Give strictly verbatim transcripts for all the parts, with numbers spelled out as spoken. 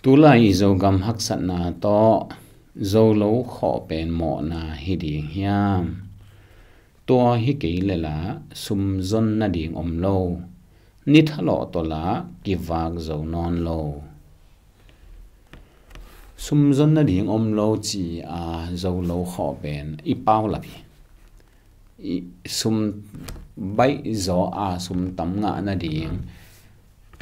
Tulai i Zogam haksatna tawh Zolo khawh pen mawhna hi ding hiam? Tua hi kei leh lah sumzon nading om lo. Ni thalawh tawh lah kivak zo nawn lo. Sumzon nading om lo ci a Zolo khawh pen i paulap hi. I sum baih zaw a sum tam ngah nading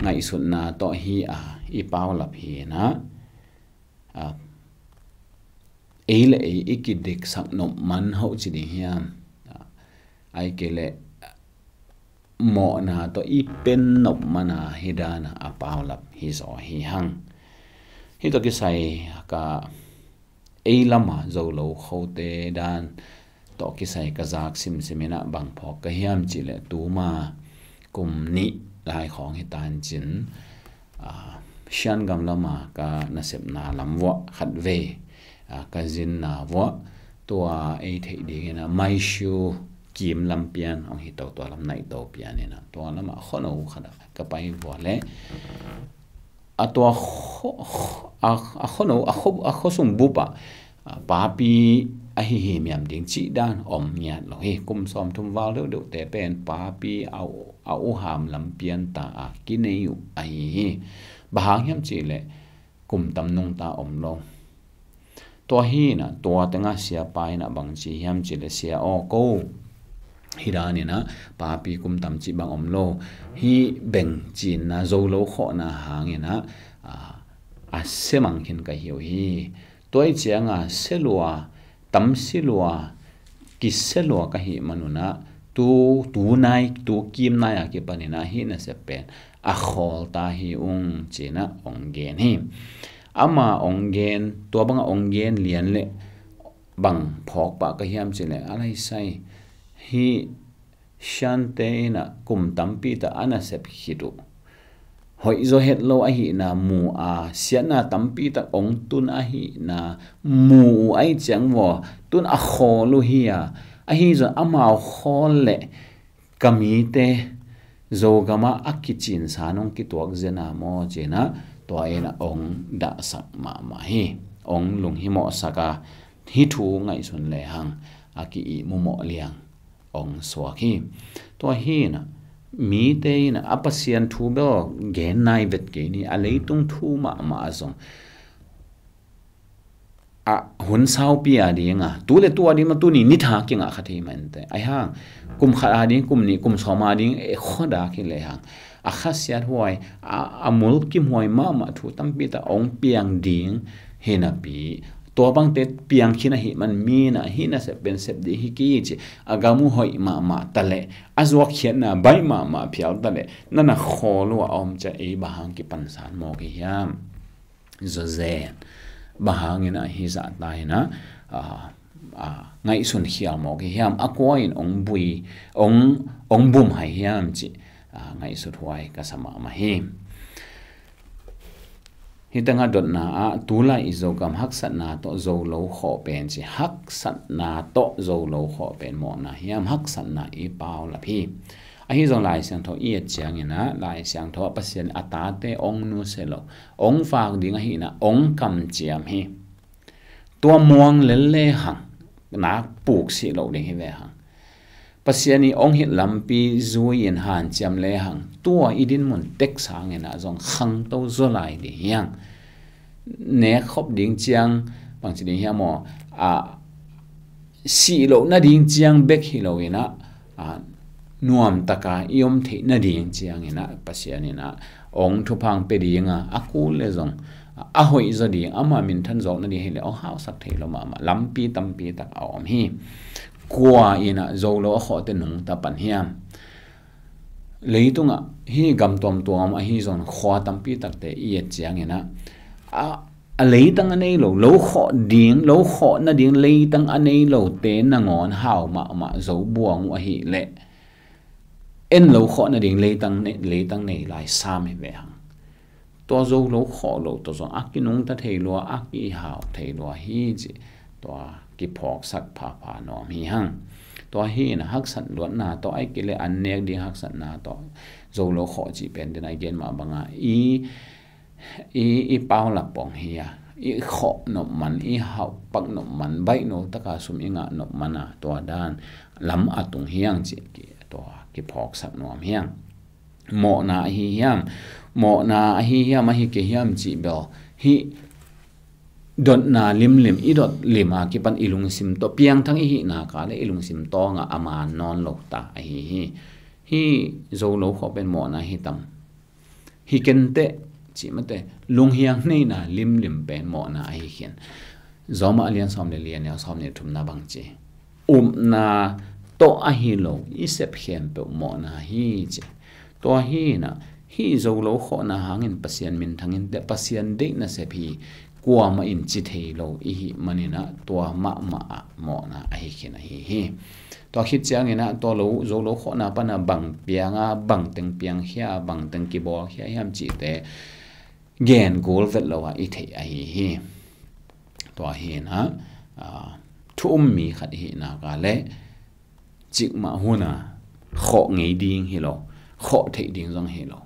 ngaihsutna tawh hi a i paulap hi na. A, ei le ei i kidiksak nop man hoh ci ding hiam? A, ai kei leh mawhna tawh i pen nop man a hi dan a paulap hi zaw hi hang. Hi tawh kisai ka ei lama Zolo khote dan tawh kisai ka zak simsim in ah bang phawk ka hiam cih leh tuma kum nih lai khawng hi tancin, a, Shan gam lama ka nasepna lam vuah khat vei, a, ka zinna vuah tua ei theih dingin ah Maishu kim lam pian hong hi to, tua lam naih to pian in ah tua lamah khuano khat ah ka pai vua leh a tua kho-, kho-, a, a khuano, a kho-, a khuasung bup ah, a, papi ahi hi miam ding cih dan om ngiat lo hi. Kum sawmthum val deuhdeuhte pen papi a u-, a uham lam pianta a kinei uh ahi hi. Bang hang hiam cih leh kum tam nungta om lo. Tua hi in ah, tua tengah siapa in ah bang ci hiam cih leh, sia aw, ko hi dan in ah papi kum tam cih bang om lo. Hih beng cinna Zolo khawhna hangin ah, a, a semang khin ka hi uh hi. Tua ih cianga se lua, tam si lua, kise lua ka hih man un ah, tu, tu nai, tu kim nai a kipan in ah hih nasep pen a khawl ta hi ung ci in ah hong gen hi. Ama hong gen, tua bangah hong gen lian leh bang phawk pah ka hiam cih leh, a lai sai, hih Shante in ah kum tampi tak a nasep khit uh, hoih zaw het lo ahihna mu a, siatna tampi tak hong tun ahihna mu uh ahih ciang vua, tun a khawl uh hi a, ahi zong amau khawl leh ka mite Zogam ah a kicinsa nong kituak zen a maw ci in ah, tua in ah hong dahsak mahmah hi. Hong lunghimawhsak a, hih thu ngaihsun lehang a ki-ihmumawh liang hong suak hi. Tua hi in ah mite in ah a Pasian thu bel gen nai vet kei ni, a leitung thu mahmah zong a hun saupi a ding a, tu le tu a ding mah tuni nitha kingah kha thei mah inteh. Ahi hang kum khat a ding, kum nih, kum sawm a ding, e, khuadak hi lehang a khasiat huai, a, a mulkim huai mahmah thu tampi tak hong piang ding hi napi, tua bangte piang khin ahih man mi in ah hih nasep pen sep ding hi kei ci a, gam uh hoih mahmah ta leh, a zuakkhiatna baih mahmah phial ta leh, na na khawl uh a om ciang ei bang hang kipansan mawk hi hiam? Zawzen. Bang hangin ah hih zahta in ah, a, a, ngaihsun khial mawk hi hiam? A kua in hong bui, hong, hong bum hai hiam cih, a, ngaihsut huai ka sa mahmah hi. Hih tengah dotna ah, tulai i Zogam haksatna tawh Zolo khawh pen ci, haksatna tawh Zolo khawh pen mawhna hiam, haksatna i paulap hi. Ahi zong Lai Siangtho i et ciangin ah, Lai Siangtho ah Pasian a tate hong nusia lo, hong vak ding ahihna hong kamciam hi. Tua muang lel lehang, nak puk sih loh ding hi ve hang. Pasian i hong hilh lampi zui-in hanciam lehang, tua i dinmun tek sangin ah zong khangto zaw lai ding hi hang. Nek khop ding ciang, bangci ding hiam aw, a, sih loh nading ciang bek hi lo in ah, a, nuamtaka i om theih nading ciangin ah Pasian in ah hong thupha hong pia ding a, a kul le zong a, a hoih zaw ding, ama minthan zawk nading hi leh hong hausak thei lo mahmah lampi tampi tak a om hi. Kua in ah Zolo a khawhte nungta pan hiam? Leitungah hih gam tuamtuam ahi zong khua tampi takte i et ciangin ah, a, a leitang a nei lo, lo khawh ding, lo khawh nading leitang a nei lote nangawn hau mahmah zo buang uh ahih leh, en lo khawh nading leitang nei, leitang nei lai sam hi ve hang. Tua Zolo khawh lo tawh zong a kinungta thei lua, a kihau thei lua hi cih tua kiphawksak phapha nuam hi hang. Tua hi in ah haksat luatna tawh, ahih kei leh an nek ding haksatna tawh Zolo khawh cih pen den a i gen mah bangah i i, i paulap pong hi a, i khawh nop man, i hauh pak nop man, baihno taka sum i ngah nop man a, tua dan lam a tung hi hang cih ki, tua kiphawksak nuam hi hang. Mawhna ahi hiam, mawhna ahi hiam, ahi kei hiam cih bel, hih dotna limlim, i dot lim a kipan i lungsim tawh, piangthang i hih nak leh i lungsim tawngah a man nawn lo ta ahi hi. Hih Zolo khawh pen mawhna hi tam, hi kenteh cih mate, lunghiang neihna limlim pen mawhna ahi khin. Rom a lian sawm le li, a neu sawm le thumna bang ci, upna tawh ahi lo, i sep khempeuh mawhna hi ci. Tua hi inah, hih Zolo khawhna hangin Pasian minthang inteh, Pasian deihna sep hi, kuamah in ci thei lo i hih man inah, tua mahmah ah mawhna ahi khin ahi hi. Tua khit ciang inah, tua lo, Zolo khawhna pan a bang piang a, bang teng piangkhia, bang teng kibawlkhia hiam cihte gen kul vet lo a i theih ahi hi. Tua hi inah, a, thu um mi khat i hih nak leh, cikmah hun a khawh ngei ding hi lo, khawh theih ding zong hi lo.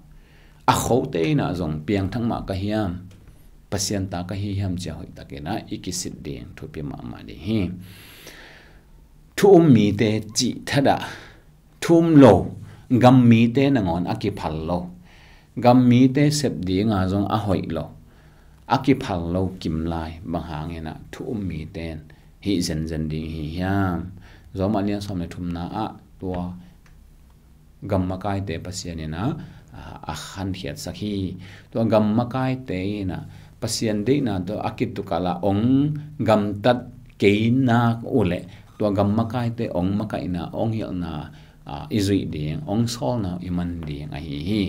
A khote inah zong piangthak mah ka hiam, Pasian ta ka hi hiam ci a hoihtak inah i kisit ding thupi mahmah ding hi. Thu um mite cih thadah, thu um lo, gam mite nangawn a kiphal lo, gam mite sep dinga zong a hoih lo, a kiphal lo kim lai, bang hang inah thu um mite in hih zenzen ding hi hiam? Rom a lian sawm le thumna ah tua gam makaite Pasian inah, a, a khankhiatsak hi. Tua gam makaite inah Pasian deihna tawh a kitukal a ong gamtat kei nak uh leh, tua gam makaite ong makaihna, ong hilhna, a, i zuih ding, ong sawlna i man ding ahi hi.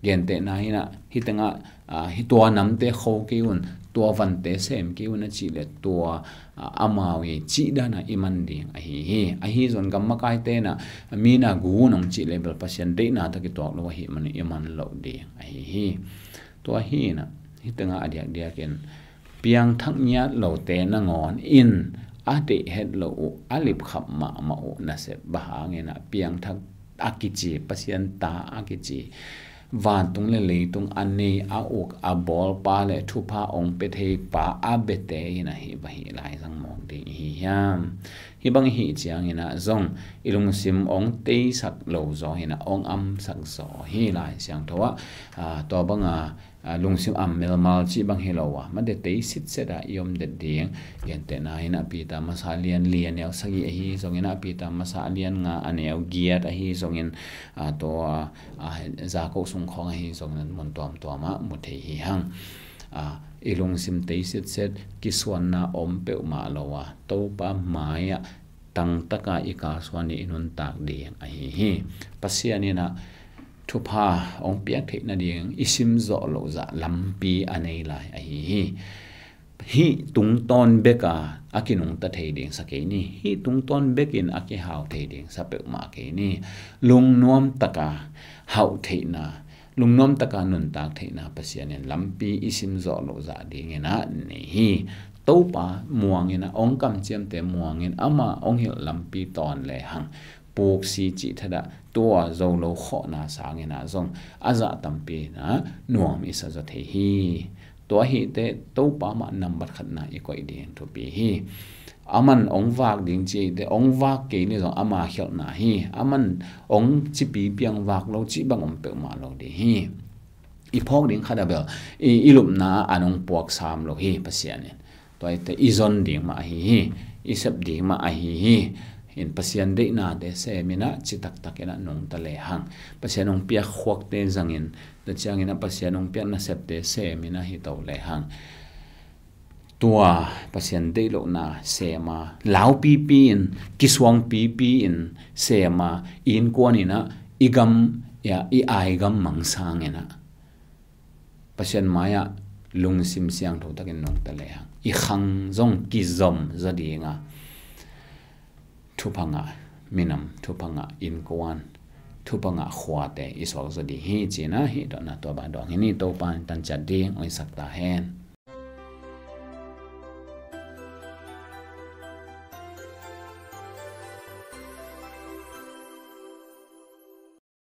Gentehna inah, hih tengah, a, hih tua namte kho kei un, tua vante sem kei un a cih leh, tua, a, amau i cih dan a i man ding ahi hi. Ahi zong gam makaite inah, mi na gu nong cih leh bel Pasian deihna tawh kituak lo ahih man i man loh ding ahi hi. Tua hi inah, hih tengah a diakdiak in, piangthak ngiat lote nangawn in a deih het loh uh, a lipkhap mahmah uh nasep, bang hang inah piangthak a kici, Pasian ta a kici, vantung le leitung a nei, a uk a bawlpa le thupha ong pia theipa a biate inah hih bang hih lai zang mawk ding i hi hiam? Hih bang i hih ciang inah zong i lungsim ong teisak lo zaw inah, ong amsak zaw hi. Lai Siangtho ah, a, tua bang a, a, lungsim am melmal cih bang hi lo a, mate tei sitset a i om det ding. Gentehna inah Peter Masa lian li, a neu sagih ahi zong inah, Peter Masa lian nga, a neu giat ahi zong in, a, tua, a, Jakob sung khawng ahi zong in mun tuamtuam ah mu thei hi hang. A, i lungsim tei sitset, kisuanna om peuhmah lo a, Topa mai-ah tangtaka i kalsuan i nuntak ding ahi hi. Pasian inah thupha ong piak theih nading i simzawh loh zah lampi a nei lai ahi hi. Hih tungtawn bek a, a kinungta thei ding sa kei ni. Hih tungtawn bek in a kihau thei ding sa peuhmah kei ni. Lungnuam taka hauh theihna, lungnuam taka nuntak theihna Pasian in lampi i simzawh loh zah ding inah nei hi. Topa muang inah, ong kamciamte muang in, amah ong hilh lampi tawn lehang, puksi cih thadah, tua Zolo khawhna sang inah zong a zah tampi inah nuam i sa zaw thei hi. Tua ahih teh Topa mah nambat khatna i koih ding thupi hi. Aman ong vak ding ci ahih teh, ong vak kei leh zong ama khialhna hi. Aman ong cipi piang vak lo cih bang om peuhmah lo ding hi. I phawk ding khat a bel, i, i lupna ah an ong puak sam lo hi Pasian in. Tua ahih teh i zon ding mah ahi hi, i sep ding mah ahi hi. In Pasian deihnate sem inah, citaktak inah nungta lehang, Pasian ong piak khuakte zang in, tua ciang inah Pasian ong piak nasepte sem inah hi to lehang, tua Pasian deih lohna sem a, laupipi in, kisuangpipi in sem a, i innkuan inah, i gam, ya, i aigam mang sang inah, Pasian mai-ah lungsim siangtho takin nungta lehang, i khang zong kizom zaw ding a, thupha ngah minam, thupha ngah innkuan, thupha ngah khuate i suak zaw ding hi, ci-in ah hih dotna tua bang dawng hi ni. Topa in tanciat ding ong hisak ta hen.